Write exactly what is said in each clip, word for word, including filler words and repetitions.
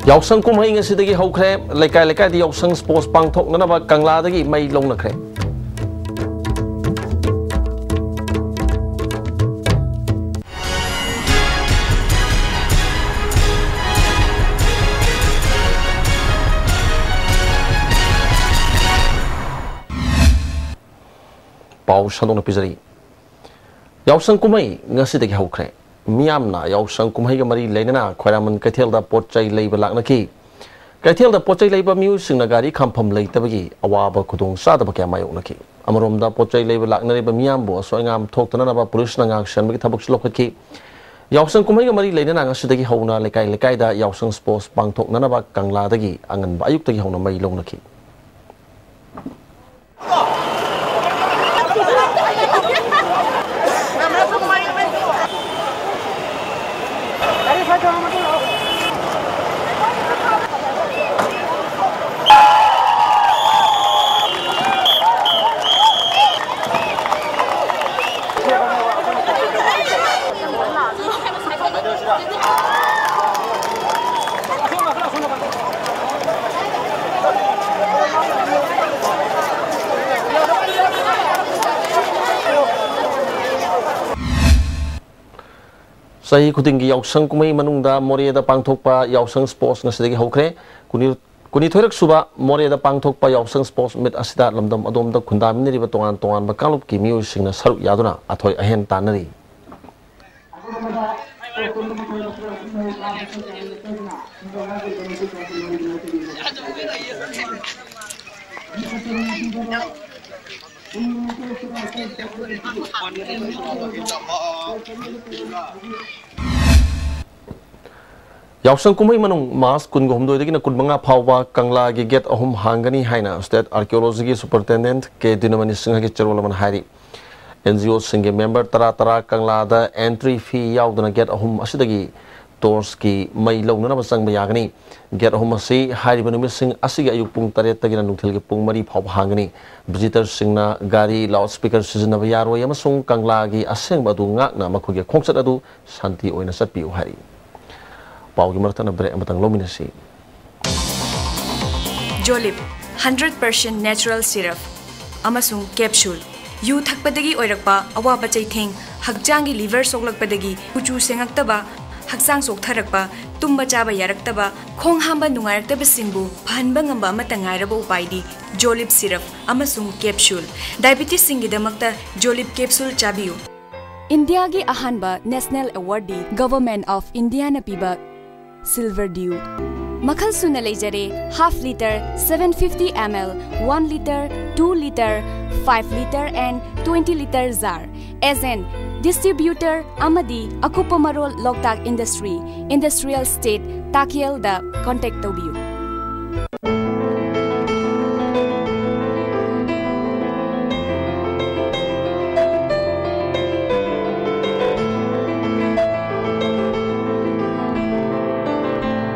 ꯌꯥꯎꯁꯪ ꯀꯨꯝꯍꯩ ꯉꯁꯤꯗꯒꯤ ꯍꯧꯈ꯭ꯔꯦ꯫ ꯂꯩꯀꯥꯏ ꯂꯩꯀꯥꯏꯗ ꯌꯥꯎꯁꯪ ꯁ꯭ꯄꯣꯔꯠꯁ ꯄꯥꯡꯊꯣꯛꯅꯅꯕ ꯀꯪꯂꯥꯗꯒꯤ ꯃꯩ ꯂꯧꯅꯈ꯭ꯔꯦ꯫ ꯄꯥꯎ ꯁꯟꯗꯣꯛꯅ ꯄꯤꯖꯔꯤ꯫ ꯌꯥꯎꯁꯪ ꯀꯨꯝꯍꯩ ꯉꯁꯤꯗꯒꯤ ꯍꯧꯈ꯭ꯔꯦ꯫ ꯃꯤꯌꯥꯝꯅ ꯌꯥꯎꯁꯪ ꯀꯨꯝꯍꯩꯒ ꯃꯔꯤ ꯂꯩꯅꯅ ꯈ꯭ꯋꯥꯏꯔꯥꯛꯃꯟ ꯀꯩꯊꯦꯜꯗ ꯄꯣꯠ ꯆꯩ ꯂꯩꯕ ꯂꯥꯛꯅꯈꯤ꯫ ꯀꯩꯊꯦꯜꯗ ꯄꯣꯠ ꯆꯩ ꯂꯩꯕ ꯃꯤꯑꯣꯏꯁꯤꯡꯅ ꯒꯥꯔꯤ ꯈꯥꯝꯐꯝ ꯂꯩꯇꯕꯒꯤ ꯑꯋꯥꯕ ꯈꯨꯗꯣꯡ ꯆꯥꯗꯕ ꯀꯌꯥ ꯃꯥꯌꯣꯛꯅꯈꯤ꯫ ꯑꯃꯔꯣꯝꯗ ꯄꯣꯠ ꯆꯩ ꯂꯩꯕ ꯂꯥꯛꯅꯔꯤꯕ ꯃꯤꯌꯥꯝꯕꯨ ꯑꯁꯣꯏ ꯑꯉꯥꯝ ꯊꯣꯛꯇꯅꯅꯕ ꯄꯨꯂꯤꯁꯅ ꯉꯥꯛ ꯁꯦꯟꯕꯒꯤ ꯊꯕꯛꯁꯨ ꯂꯧꯈꯠꯈꯤ꯫ ꯌꯥꯎꯁꯪ ꯀꯨꯝꯍꯩꯒ ꯃꯔꯤ ꯂꯩꯅꯅ ꯉꯁꯤꯗꯒꯤ ꯍꯧꯅ ꯂꯩꯀꯥꯏ ꯂꯩꯀꯥꯏꯗ ꯌꯥꯎꯁꯪ ꯁ꯭ꯄꯣꯔꯠꯁ ꯄꯥꯡꯊꯣꯛꯅꯅꯕ ꯀꯪꯂꯥꯗꯒꯤ ꯑꯉꯟꯕ ꯑꯌꯨꯛꯇꯒꯤ ꯍꯧꯅ ꯃꯩ ꯂꯧꯅꯈꯤ꯫ ꯆꯍꯤ ꯈꯨꯗꯤꯡꯒꯤ ꯌꯥꯎꯁꯪ ꯀꯨꯝꯍꯩ ꯃꯅꯨꯡꯗ ꯃꯣꯔꯦꯗ ꯄꯥꯡꯊꯣꯛꯄ ꯌꯥꯎꯁꯪ ꯁ꯭ꯄꯣꯔꯠꯁ ꯉꯁꯤꯗꯒꯤ ꯍꯧꯈ꯭ꯔꯦ꯫ ꯀꯨꯟꯅꯤ-, ꯀꯨꯟꯅꯤꯊꯣꯏꯔꯛ ꯁꯨꯕ ꯃꯣꯔꯦꯗ ꯄꯥꯡꯊꯣꯛꯄ ꯌꯥꯎꯁꯪ ꯁ꯭ꯄꯣꯔꯠꯁ ꯃꯤꯠ ꯑꯁꯤꯗ ꯂꯝꯗꯝ ꯑꯗꯣꯝꯗ ꯈꯨꯟꯗꯥꯃꯤꯟꯅꯔꯤꯕ ꯇꯣꯉꯥꯟ ꯇꯣꯉꯥꯟꯕ ꯀꯥꯡꯂꯨꯞꯀꯤ ꯃꯤꯑꯣꯏꯁꯤꯡꯅ ꯁꯔꯨꯛ ꯌꯥꯗꯨꯅ ꯑꯊꯣꯏ ꯑꯍꯦꯟ ꯇꯥꯟꯅꯔꯤ꯫ ꯌꯥꯎꯁꯪ ꯀꯨꯝꯍꯩ ꯃꯅꯨꯡ ꯃꯥꯔꯆ ꯀꯨꯟꯒ ꯍꯨꯝꯗꯣꯏꯗꯒꯤꯅ ꯀꯨꯟꯃꯉꯥ ꯐꯥꯎꯕ ꯀꯪꯂꯥꯒꯤ ꯒꯦꯠ ꯑꯍꯨꯝ ꯍꯥꯡꯒꯅꯤ ꯍꯥꯏꯅ ꯁ꯭ꯇꯦꯠ ꯑꯥꯔꯀꯤꯑꯣꯂꯣꯖꯤꯒꯤ ꯁꯨꯄꯔꯤꯟꯇꯦꯟꯗꯦꯟꯠ ꯀꯦ ꯗꯤꯅꯃꯅꯤ ꯁꯤꯡꯍꯒꯤ ꯆꯦꯔꯣꯜ ꯑꯃꯅ ꯍꯥꯏꯔꯤ꯫ ꯑꯦꯟ ꯖꯤ ꯑꯣꯁꯤꯡꯒꯤ ꯃꯦꯝꯕꯔ ꯇꯔꯥ ꯇꯔꯥ ꯀꯪꯂꯥꯗ ꯑꯦꯟꯇ꯭ꯔꯤ ꯐꯤ ꯌꯥꯎꯗꯅ ꯒꯦꯠ ꯑꯍꯨꯝ ꯑꯁꯤꯗꯒꯤ ꯇꯣꯔꯆꯀꯤ ꯃꯩ ꯂꯧꯅꯅꯕ ꯆꯪꯕ ꯌꯥꯒꯅꯤ꯫ ꯒꯦꯠ ꯑꯍꯨꯝ ꯑꯁꯤ ꯍꯥꯏꯔꯤꯕ ꯅꯨꯃꯤꯠꯁꯤꯡ ꯑꯁꯤꯒꯤ ꯑꯌꯨꯛ ꯄꯨꯡ ꯇꯔꯦꯠꯇꯒꯤꯅ ꯅꯨꯡꯊꯤꯜꯒꯤ ꯄꯨꯡ ꯃꯔꯤ ꯐꯥꯎꯕ ꯍꯥꯡꯒꯅꯤ꯫ ꯚꯤꯖꯤꯇꯔꯁꯤꯡꯅ ꯒꯥꯔꯤ, ꯂꯥꯎꯗ ꯁ꯭ꯄꯤꯀꯔ ꯁꯤꯖꯤꯟꯅꯕ ꯌꯥꯔꯣꯏ ꯑꯃꯁꯨꯡ ꯀꯪꯂꯥꯒꯤ ꯑꯁꯦꯡꯕ ꯑꯗꯨ ꯉꯥꯛꯅ ꯃꯈꯣꯏꯒꯤ ꯈꯣꯡꯆꯠ ꯑꯗꯨ ꯁꯥꯟꯇꯤ ꯑꯣꯏꯅ ꯆꯠꯄꯤꯌꯨ ꯍꯥꯏꯔꯤ꯫ ꯄꯥꯎꯒꯤ ꯃꯔꯛꯇꯅ ꯕ꯭ꯔꯦꯛ ꯑꯃꯇꯪ ꯂꯧꯃꯤꯟꯅꯁꯤ꯫ ꯖꯣꯂꯤꯞ, ꯍꯟꯗ꯭ꯔꯦꯠ ꯄꯥꯔꯁꯦꯟ ꯅꯦꯆꯔꯦꯜ ꯁꯤꯔꯞ ꯑꯃꯁꯨꯡ ꯀꯦꯞꯁꯨꯜ꯫ ꯌꯨ ꯊꯛꯄꯗꯒꯤ ꯑꯣꯏꯔꯛꯄ ꯑꯋꯥꯕ ꯆꯩꯊꯦꯡ, ꯍꯛꯆꯥꯡꯒꯤ ꯂꯤꯚꯔ ꯁꯣꯛꯂꯛꯄꯗꯒꯤ ꯀꯨꯆꯨ ꯁꯦꯡꯉꯛꯇꯕ, ꯍꯛꯆꯥꯡ ꯆꯣꯛꯊꯔꯛꯄ, ꯇꯨꯝꯕ ꯆꯥꯕ ꯌꯥꯔꯛꯇꯕ, ꯈꯣꯡ ꯍꯥꯝꯕ ꯅꯨꯡꯉꯥꯏꯔꯛꯇꯕꯁꯤꯡꯕꯨ ꯐꯍꯟꯕ ꯉꯝꯕ ꯑꯃꯠꯇ ꯉꯥꯏꯔꯕ ꯎꯄꯥꯏꯗꯤ ꯖꯣꯂꯤꯞ ꯁꯤꯔꯞ ꯑꯃꯁꯨꯡ ꯀꯦꯞꯁꯨꯜ꯫ ꯗꯥꯏꯕꯤꯇꯤꯁꯁꯤꯡꯒꯤꯗꯃꯛꯇ ꯖꯣꯂꯤꯞ ꯀꯦꯞꯁꯨꯜ ꯆꯥꯕꯤꯌꯨ꯫ ꯏꯟꯗꯤꯌꯥꯒꯤ ꯑꯍꯥꯟꯕ ꯅꯦꯁꯅꯦꯜ ꯑꯦꯋꯥꯔꯗꯗꯤ ꯒꯚꯔꯟꯃꯦꯟꯠ ꯑꯣꯐ ꯏꯟꯗꯤꯌꯥꯅ ꯄꯤꯕ ꯁꯤꯜꯚꯔ ꯗ꯭ꯌꯨ꯫ ꯃꯈꯜ ꯁꯨꯅ ꯂꯩꯖꯔꯦ: half litre, seven fifty ml, one litre, two litre, five litre and twenty litre jar꯫ Agent, distributor ꯑꯃꯗꯤ ꯑꯀꯨꯞꯄ ꯃꯔꯣꯜ ꯂꯣꯛꯇꯥꯛ ꯏꯟꯗꯁꯇ꯭ꯔꯤ, ꯏꯟꯗꯁꯇ꯭ꯔꯤꯌꯦꯜ ꯏꯁꯇꯦꯠ, ꯇꯥꯈꯦꯜꯗ ꯀꯣꯟꯇꯦꯛ ꯇꯧꯕꯤꯌꯨ꯫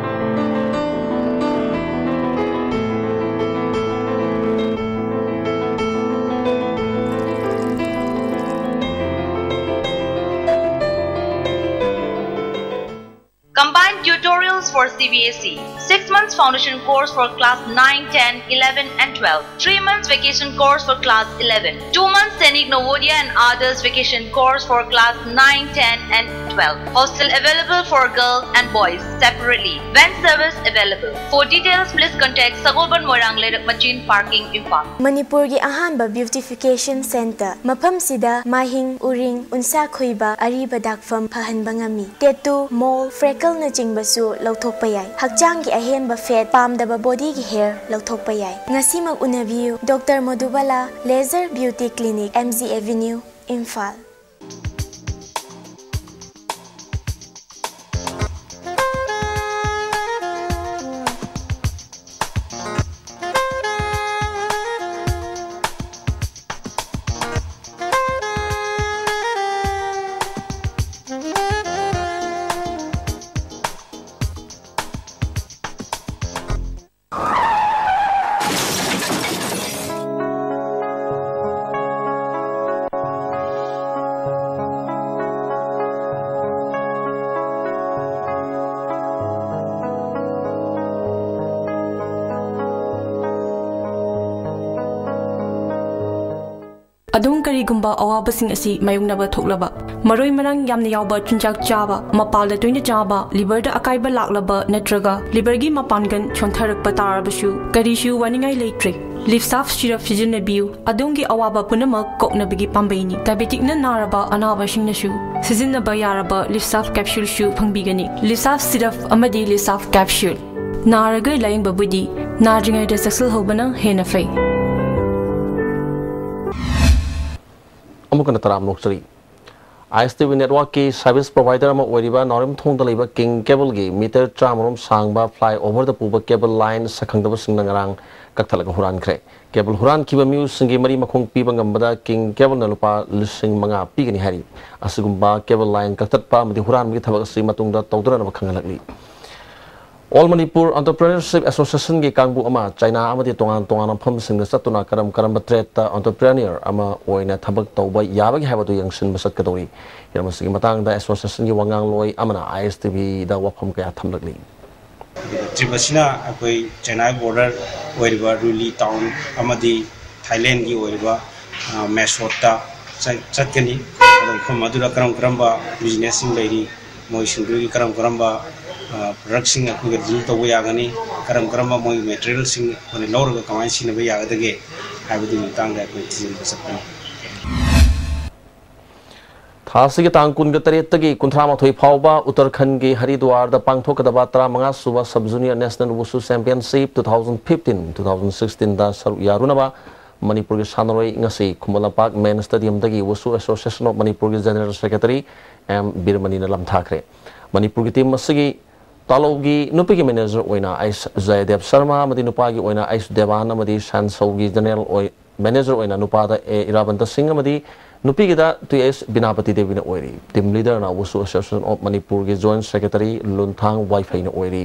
Combined tutorials for C B S E, six months foundation course for class nine, ten, eleven and twelve, three months vacation course for class eleven, two months Sainik Navodaya and Adarsh vacation course for class nine, ten and twelve. Hostel available for girls and boys separately. Van service available. For details, please contact Sagolband Moirang Leirak Machin Parking, Imphal. ꯃꯅꯤꯄꯨꯔꯒꯤ ꯑꯍꯥꯟꯕ beautification centre. ꯃꯐꯝꯁꯤꯗ ꯃꯥꯏꯍꯤꯡ, ꯎꯔꯤꯡ, ꯎꯟꯁꯥ ꯈꯨꯏꯕ, ꯑꯔꯤꯕ ꯗꯥꯛꯐꯝ ꯐꯍꯟꯕ ꯉꯝꯃꯤ꯫ Tattoo, ꯃꯣꯜ, ꯐ꯭ꯔꯦꯀꯜꯅꯆꯤꯡꯕꯁꯨ ꯂꯧꯊꯣꯛꯄ ꯌꯥꯏ꯫ ꯍꯛꯆꯥꯡꯒꯤ ꯑꯍꯦꯟꯕ ꯐꯦꯠ, ꯄꯥꯝꯗꯕ ꯕꯣꯗꯤꯒꯤ ꯍꯦꯌꯔ ꯂꯧꯊꯣꯛꯄ ꯌꯥꯏ꯫ ꯉꯁꯤꯃꯛ ꯎꯅꯕꯤꯌꯨ꯫ Doctor Modhubala laser beauty clinic, M G avenue, Imphal. ꯑꯗꯨꯝ ꯀꯔꯤꯒꯨꯝꯕ ꯑꯋꯥꯕꯁꯤꯡ ꯑꯁꯤ ꯃꯥꯌꯣꯛꯅꯕ ꯊꯣꯛꯂꯕ, ꯃꯔꯣꯏ ꯃꯔꯥꯡ ꯌꯥꯝꯅ ꯌꯥꯎꯕ ꯆꯤꯟꯖꯥꯛ ꯆꯥꯕ, ꯃꯄꯥꯜꯗ ꯇꯣꯏꯅ ꯆꯥꯕ, ꯂꯤꯚꯔꯗ ꯑꯀꯥꯏꯕ ꯂꯥꯛꯂꯕ ꯅꯠꯇ꯭ꯔꯒ ꯂꯤꯚꯔꯒꯤ ꯃꯄꯥꯡꯒꯜ ꯁꯣꯟꯊꯔꯛꯄ ꯇꯥꯔꯕꯁꯨ ꯀꯔꯤꯁꯨ ꯋꯥꯅꯤꯡꯉꯥꯏ ꯂꯩꯇ꯭ꯔꯦ꯫ ꯂꯤꯞꯁꯥꯐ ꯁꯤꯔꯞ ꯁꯤꯖꯤꯟꯅꯕꯤꯌꯨ꯫ ꯑꯗꯣꯝꯒꯤ ꯑꯋꯥꯕ ꯄꯨꯝꯅꯃꯛ ꯀꯣꯛꯅꯕꯒꯤ ꯄꯥꯝꯕꯩꯅꯤ꯫ ꯗꯥꯏꯕꯦꯇꯤꯛꯅ ꯅꯥꯔꯕ ꯑꯅꯥꯕꯁꯤꯡꯅꯁꯨ ꯁꯤꯖꯤꯟꯅꯕ ꯌꯥꯔꯕ ꯂꯤꯞꯁꯥꯐ ꯀꯦꯞꯁꯨꯜꯁꯨ ꯐꯪꯕꯤꯒꯅꯤ꯫ ꯂꯤꯞꯁꯥꯐ ꯁꯤꯔꯞ ꯑꯃꯗꯤ ꯂꯤꯞꯁꯥꯐ ꯀꯦꯞꯁꯨꯜ꯫ ꯅꯥꯔꯒ ꯂꯥꯌꯦꯡꯕꯕꯨꯗꯤ ꯅꯥꯗ꯭ꯔꯤꯉꯩꯗ ꯆꯦꯛꯁꯤꯜꯍꯧꯕꯅ ꯍꯦꯟꯅ ꯐꯩ꯫ ꯑꯃꯨꯛꯀ ꯍꯟꯅ ꯇꯔꯥꯝꯅ ꯑꯣꯛꯆꯔꯤ꯫ ꯑꯥꯏ ꯑꯦꯁ ꯇꯤ ꯚꯤ ꯅꯦꯠꯋꯥꯔꯛꯀꯤ ꯁꯔꯚꯤꯁ ꯄ꯭ꯔꯣꯚꯥꯏꯗꯔ ꯑꯃ ꯑꯣꯏꯔꯤꯕ ꯅꯥꯎꯔꯦꯝꯊꯣꯡꯗ ꯂꯩꯕ ꯀꯤꯡ ꯀꯦꯕꯜꯒꯤ ꯃꯤꯇꯔ ꯇꯔꯥꯃꯔꯣꯝ ꯁꯥꯡꯕ ꯐ꯭ꯂꯥꯏ ꯑꯣꯚꯔꯗ ꯄꯨꯕ ꯀꯦꯕꯜ ꯂꯥꯏꯟ ꯁꯛꯈꯪꯗꯕꯁꯤꯡꯅ ꯉꯔꯥꯡ ꯀꯛꯊꯠꯂꯒ ꯍꯨꯔꯥꯟꯈ꯭ꯔꯦ꯫ ꯀꯦꯕꯜ ꯍꯨꯔꯥꯟꯈꯤꯕ ꯃꯤꯑꯣꯏꯁꯤꯡꯒꯤ ꯃꯔꯤ ꯃꯈꯣꯡ ꯄꯤꯕ ꯉꯝꯕꯗ ꯀꯤꯡ ꯀꯦꯕꯜꯅ ꯂꯨꯄꯥ ꯂꯤꯁꯤꯡ ꯃꯉꯥ ꯄꯤꯒꯅꯤ ꯍꯥꯏꯔꯤ꯫ ꯑꯁꯤꯒꯨꯝꯕ ꯀꯦꯕꯜ ꯂꯥꯏꯟ ꯀꯛꯊꯠꯄ ꯑꯃꯗꯤ ꯍꯨꯔꯥꯟꯕꯒꯤ ꯊꯕꯛ ꯑꯁꯤ ꯃꯇꯨꯡꯗ ꯇꯧꯗꯅꯕ ꯈꯪꯍꯜꯂꯛꯂꯤ꯫ ꯑꯣꯜ ꯃꯅꯤꯄꯨꯔ ꯑꯣꯟꯇꯔꯄ꯭ꯔꯤꯅꯔꯁꯤꯞ ꯑꯦꯁꯣꯁꯤꯌꯦꯁꯟꯒꯤ ꯀꯥꯡꯕꯨ ꯑꯃ ꯆꯥꯏꯅꯥ ꯑꯃꯗꯤ ꯇꯣꯉꯥꯟ ꯇꯣꯉꯥꯟꯕ ꯃꯐꯝꯁꯤꯡꯗ ꯆꯠꯇꯨꯅ ꯀꯔꯝ ꯀꯔꯝꯕ ꯇ꯭ꯔꯦꯗꯇ ꯑꯣꯟꯇꯔꯄ꯭ꯔꯤꯅꯔ ꯑꯃ ꯑꯣꯏꯅ ꯊꯕꯛ ꯇꯧꯕ ꯌꯥꯕꯒꯦ ꯍꯥꯏꯕꯗꯨ ꯌꯦꯡꯁꯤꯟꯕ ꯆꯠꯀꯗꯧꯔꯤ꯫ ꯍꯤꯔꯝ ꯑꯁꯤꯒꯤ ꯃꯇꯥꯡꯗ ꯑꯦꯁꯣꯁꯤꯌꯦꯁꯟꯒꯤ ꯋꯥꯉꯥꯡꯂꯣꯏ ꯑꯃꯅ ꯑꯥꯏ ꯑꯦꯁ ꯇꯤ ꯚꯤꯗ ꯋꯥꯐꯝ ꯀꯌꯥ ꯊꯝꯂꯛꯂꯤ꯫ ꯇ꯭ꯔꯤꯞ ꯑꯁꯤꯅ ꯑꯩꯈꯣꯏ ꯆꯥꯏꯅꯥꯒꯤ ꯕꯣꯔꯗꯔ ꯑꯣꯏꯔꯤꯕ ꯔꯨꯂꯤ ꯇꯥꯎꯟ ꯑꯃꯗꯤ ꯊꯥꯏꯂꯦꯟꯒꯤ ꯑꯣꯏꯔꯤꯕ, ꯑ, ꯃꯦꯁꯣꯠꯇ ꯆꯠ-, ꯆꯠꯀꯅꯤ꯫ ꯑꯗꯣ ꯃꯐꯝ ꯑꯗꯨꯗ ꯀꯔꯝ ꯀꯔꯝꯕ ꯕꯤꯖꯤꯅꯦꯁꯁꯤꯡ ꯂꯩꯔꯤ, ꯃꯣꯏꯁꯤꯡꯗꯨꯒꯤ ꯀꯔꯝ ꯀꯔꯝꯕ, ꯑ, ꯄ꯭ꯔꯗꯛꯁꯤꯡ ꯑꯩꯈꯣꯏꯒ ꯗꯤꯜ ꯇꯧꯕ ꯌꯥꯒꯅꯤ, ꯀꯔꯝ ꯀꯔꯝꯕ ꯃꯣꯏꯒꯤ ꯃꯦꯇꯔꯤꯌꯦꯜꯁꯤꯡ ꯑꯩꯈꯣꯏꯅ ꯂꯧꯔꯒ ꯀꯃꯥꯏꯅ ꯁꯤꯖꯤꯟꯅꯕ ꯌꯥꯒꯗꯒꯦ ꯍꯥꯏꯕꯗꯨꯒꯤ ꯃꯇꯥꯡꯗ ꯑꯩꯈꯣꯏ ꯊꯤꯖꯤꯟꯕ ꯆꯠꯀꯅꯤ꯫ ꯊꯥ ꯑꯁꯤꯒꯤ ꯇꯥꯡ ꯀꯨꯟꯒ ꯇꯔꯦꯠꯇꯒꯤ ꯀꯨꯟꯊ꯭ꯔꯥ ꯃꯥꯊꯣꯏ ꯐꯥꯎꯕ ꯎꯠꯇꯔꯈꯟꯒꯤ ꯍꯔꯤꯗ꯭ꯋꯥꯔꯗ ꯄꯥꯡꯊꯣꯛꯀꯗꯕ ꯇꯔꯥꯃꯉꯥ ꯁꯨꯕ sub junior national wushu championship two thousand fifteen, two thousand sixteenꯗ ꯁꯔꯨꯛ ꯌꯥꯔꯨꯅꯕ ꯃꯅꯤꯄꯨꯔꯒꯤ ꯁꯥꯟꯅꯔꯣꯏ ꯉꯁꯤ ꯈꯨꯃꯟ ꯂꯝꯄꯥꯛ ꯃꯦꯟ ꯁ꯭ꯇꯦꯗꯤꯌꯝꯗꯒꯤ ꯋꯨꯁꯨ ꯑꯦꯁꯣꯁꯤꯌꯦꯁꯟ ꯑꯣꯐ ꯃꯅꯤꯄꯨꯔꯒꯤ ꯖꯦꯅꯔꯦꯜ ꯁꯦꯀ꯭ꯔꯦꯇꯔꯤ ꯑꯦꯝ ꯕꯤꯔꯃꯅꯤꯅ ꯂꯝꯊꯥꯈ꯭ꯔꯦ꯫ ꯃꯅꯤꯄꯨꯔꯒꯤ ꯇꯤꯝ ꯑꯁꯤꯒꯤ ꯇꯥꯂꯧꯒꯤ ꯅꯨꯄꯤꯒꯤ ꯃꯦꯅꯦꯖꯔ ꯑꯣꯏꯅ ꯑꯩꯁ ꯖꯌꯗꯦꯕ ꯁꯔꯃ ꯑꯃꯗꯤ ꯅꯨꯄꯥꯒꯤ ꯑꯣꯏꯅ ꯑꯩꯁ ꯗꯦꯕꯥꯟ ꯑꯃꯗꯤ ꯁꯥꯟꯁꯧꯒꯤ ꯖꯦꯅꯔꯦꯜ ꯑꯣꯏ-, ꯃꯦꯅꯦꯖꯔ ꯑꯣꯏꯅ ꯅꯨꯄꯥꯗ ꯑꯦ ꯏꯔꯥꯕꯟꯇ ꯁꯤꯡ ꯑꯃꯗꯤ ꯅꯨꯄꯤꯒꯤꯗ ꯇꯨ ꯑꯦꯁ ꯕꯤꯅꯥꯄꯇꯤ ꯗꯦꯕꯤꯅ ꯑꯣꯏꯔꯤ꯫ ꯇꯤꯝ ꯂꯤꯗꯔꯅ ꯋꯨꯁꯨ ꯑꯦꯁꯣꯁꯤꯌꯦꯁꯟ ꯑꯣꯐ ꯃꯅꯤꯄꯨꯔꯒꯤ ꯖꯣꯏꯟꯠ ꯁꯦꯀ꯭ꯔꯦꯇꯔꯤ ꯂꯨꯟꯊꯥꯡ ꯋꯥꯏꯐꯩꯅ ꯑꯣꯏꯔꯤ꯫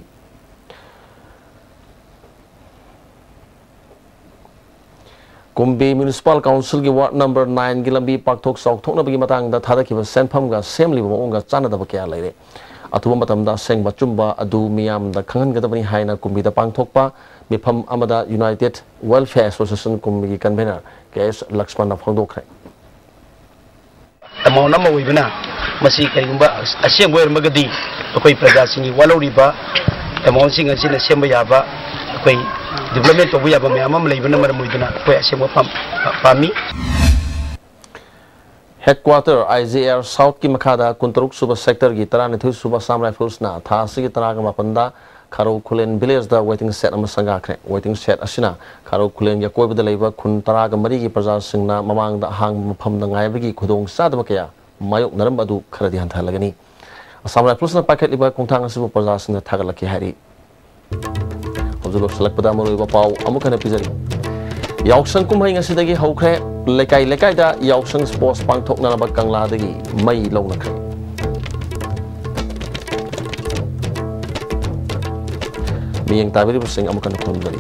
ꯀꯨꯝꯕꯤ ꯃ꯭ꯌꯨꯅꯤꯁꯤꯄꯥꯜ ꯀꯥꯎꯟꯁꯤꯜꯒꯤ ꯋꯥꯔꯗ ꯅꯝꯕꯔ ꯅꯥꯏꯟꯒꯤ ꯂꯝꯕꯤ ꯄꯥꯛꯊꯣꯛ ꯆꯥꯎꯊꯣꯛꯅꯕꯒꯤ ꯃꯇꯥꯡꯗ ꯊꯥꯗꯈꯤꯕ ꯁꯦꯟꯐꯝꯒ ꯁꯦꯝꯂꯤꯕ ꯃꯑꯣꯡꯒ ꯆꯥꯟꯅꯗꯕ ꯀꯌꯥ ꯂꯩꯔꯦ꯫ ꯑꯊꯨꯕ ꯃꯇꯝꯗ ꯑꯁꯦꯡꯕ ꯑꯆꯨꯝꯕ ꯑꯗꯨ ꯃꯤꯌꯥꯝꯗ ꯈꯪꯍꯟꯒꯗꯕꯅꯤ ꯍꯥꯏꯅ ꯀꯨꯝꯕꯤꯗ ꯄꯥꯡꯊꯣꯛꯄ ꯃꯤꯐꯝ ꯑꯃꯗ United Welfare Association ꯀꯨꯝꯕꯤꯒꯤ convener ꯀꯦ ꯑꯦꯁ ꯂꯛꯁꯃꯟꯅ ꯐꯣꯡꯗꯣꯛꯈ꯭ꯔꯦ꯫ ꯑꯦꯃꯥꯎꯟ ꯑꯃ ꯑꯣꯏꯕꯅ ꯃꯁꯤ ꯀꯔꯤꯒꯨꯝꯕ ꯑꯁꯦꯡꯕ ꯑꯣꯏꯔꯝꯃꯒꯗꯤ ꯑꯩꯈꯣꯏ ꯄ꯭ꯔꯖꯥꯁꯤꯡꯒꯤ ꯋꯥꯠꯍꯧꯔꯤꯕ ꯑꯦꯃꯥꯎꯟꯁꯤꯡ ꯑꯁꯤꯅ ꯁꯦꯝꯕ ꯌꯥꯕ ꯑꯩꯈꯣꯏ ꯗꯤꯕ꯭ꯂꯞꯃꯦꯟ ꯇꯧꯕ ꯌꯥꯕ ꯃꯌꯥꯝ ꯑꯃ ꯂꯩꯕꯅ ꯃꯔꯝ ꯑꯣꯏꯗꯨꯅ ꯑꯩꯈꯣꯏ ꯑꯁꯦꯡꯕ ꯄꯥꯝ- ꯄꯥꯝꯃꯤ꯫ Headquarter I G R South ꯀꯤ ꯃꯈꯥꯗ ꯀꯨꯟꯇꯔꯨꯛ ꯁꯨꯕ sector ꯒꯤ ꯇꯔꯥꯅꯤꯊꯣꯏ ꯁꯨꯕ Assam Rifles ꯅ ꯊꯥ ꯑꯁꯤꯒꯤ ꯇꯔꯥꯒ ꯃꯥꯄꯟꯗ ꯈꯥꯔꯧ ꯈꯨꯂꯦꯟ village ꯗ waiting shed ꯑꯃ ꯁꯪꯒꯥꯈ꯭ꯔꯦ꯫ Waiting shed ꯑꯁꯤꯅ ꯈꯥꯔꯧ ꯈꯨꯂꯦꯟꯒꯤ ꯑꯀꯣꯏꯕꯗ ꯂꯩꯕ ꯈꯨꯟ ꯇꯔꯥꯒ ꯃꯔꯤꯒꯤ ꯄ꯭ꯔꯖꯥꯁꯤꯡꯅ ꯃꯃꯥꯡꯗ ꯑꯍꯥꯡꯕ ꯃꯐꯝꯗ ꯉꯥꯏꯕꯒꯤ ꯈꯨꯗꯣꯡꯆꯥꯗꯕ ꯀꯌꯥ ꯃꯥꯌꯣꯛꯅꯔꯝꯕ ꯑꯗꯨ ꯈꯔꯗꯤ ꯍꯟꯊꯍꯜꯂꯒꯅꯤ꯫ Assam Rifles ꯅ ꯄꯥꯏꯈꯠꯂꯤꯕ ꯈꯣꯡꯊꯥꯡ ꯑꯁꯤꯕꯨ ꯄ꯭ꯔꯖꯥꯁꯤꯡꯅ ꯊꯥꯒꯠꯂꯛꯈꯤ ꯍꯥꯏꯔꯤ꯫ ꯍꯧꯖꯤꯛ ꯂꯣꯏꯁꯤꯜꯂꯛꯄꯗ ꯃꯔꯨꯑꯣꯏꯕ ꯄꯥꯎ ꯑꯃꯨꯛ ꯍꯟꯅ ꯄꯤꯖꯔꯤ꯫ ꯌꯥꯎꯁꯪ ꯀꯨꯝꯍꯩ ꯉꯁꯤꯗꯒꯤ ꯍꯧꯈ꯭ꯔꯦ꯫ ꯂꯩꯀꯥꯏ ꯂꯩꯀꯥꯏꯗ ꯌꯥꯎꯁꯪ sports ꯄꯥꯡꯊꯣꯛꯅꯅꯕ ꯀꯪꯂꯥꯗꯒꯤ ꯃꯩ ꯂꯧꯅꯈ꯭ꯔꯦ꯫ ꯃꯤꯠꯌꯦꯡ ꯇꯥꯕꯤꯔꯤꯕꯁꯤꯡ ꯑꯃꯨꯛ ꯍꯟꯅ ꯈꯨꯔꯨꯝꯖꯔꯤ꯫